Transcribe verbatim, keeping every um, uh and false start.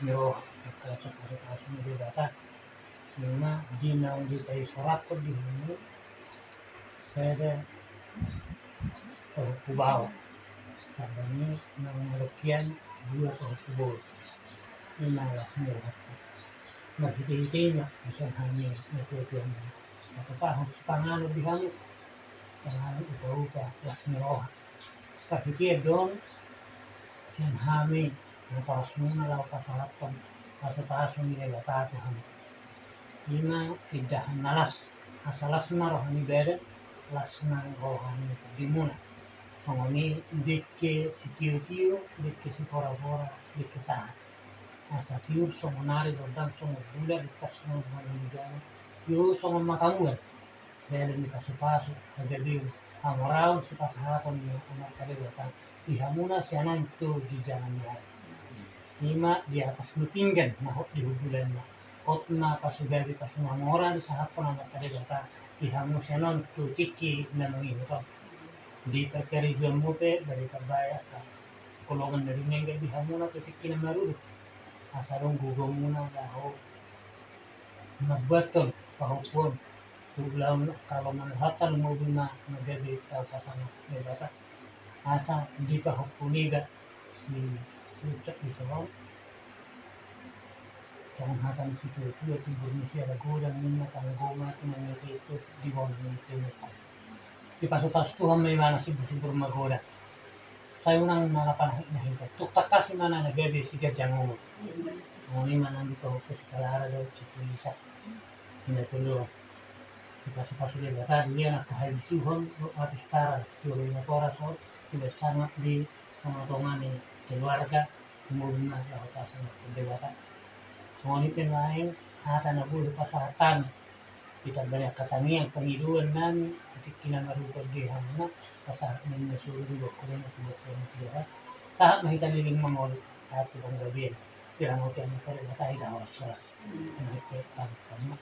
ni roha, angka pasupasu ni Debata. Ima di naung dipaisorathon di hamu sada pahompu baoa, tamba ni naung marungkil dua pahompu boru. Ima las ni rohanta. Marhitehite ima dison hami natuatua muna, patupahon sipanganon di hamu, sipanganon, upaupa, las ni roha. Parhitean do on sian hami natorasmuna laho pasahathon pasupasu ni Debata tu hamu. Ima indahan na las, asa las ma roha ni badan, las ma roha ni tondimuna. Songon i dengke sitiotio, dengke siporapora, dengke sahat. Asa tiur songon ari, gondang songon bulan, lintas songon hami ni jabu, tio songon matamuan. Dalan ni pasupasu, hagabeon, hamoraon, sipasahaton ni Amanta Debata di hamuna sian on tu ginjang ni ari. Ima di atas ni pinggan na hot di hundulanna, hot ma pasugabe, pasumamoran disahaphon Amanta Debata di hamu sian on tu tingki na mangihut on. Di parkarejoanmu pe bari tambai angka holongan na dumenggan di hamuna tu tingki na marudut. Asa adong gogo muna laho mambuathon pahompu on tu ulaon, angka holongan ni rohanta, lumobi ma na gabe tahu pasangan Debata. Asa di pahompu niba si, si Ucok di son, songon hata ni situatua, timbur ni siala godang ninna, tanggo ma tu na mate itu di bona ni timungkon. Dipasupasu Tuhan ma imana simbur-simbur magodang. Sai unang manahit-nahit hita, tung tangkas imana na gabe siganjang umur. Songon i ma nang di pahompu si Kalara dohot si Tulisa. Inna tolu on. Dipasupasu Debata di dia angka habisuhon dohot hapistaran, sioloi natoras on, sibahen sangap di tonga-tonga ni keluarga, lumobi ma laho pasahathon Debata. Songon i pe nuaeng hata na boi hupasahat hami, ditamba ni angka tangiang pangidoan nami di tingki na marudut on di hamuna, pasahat ma ninna solu di bangku ni na tu bangku ni Tigaras. Sahat ma hita leleng mangolu, sahat tu panggabean, diramoti Amanta Debata hita horas-horas. Inna pe, amen.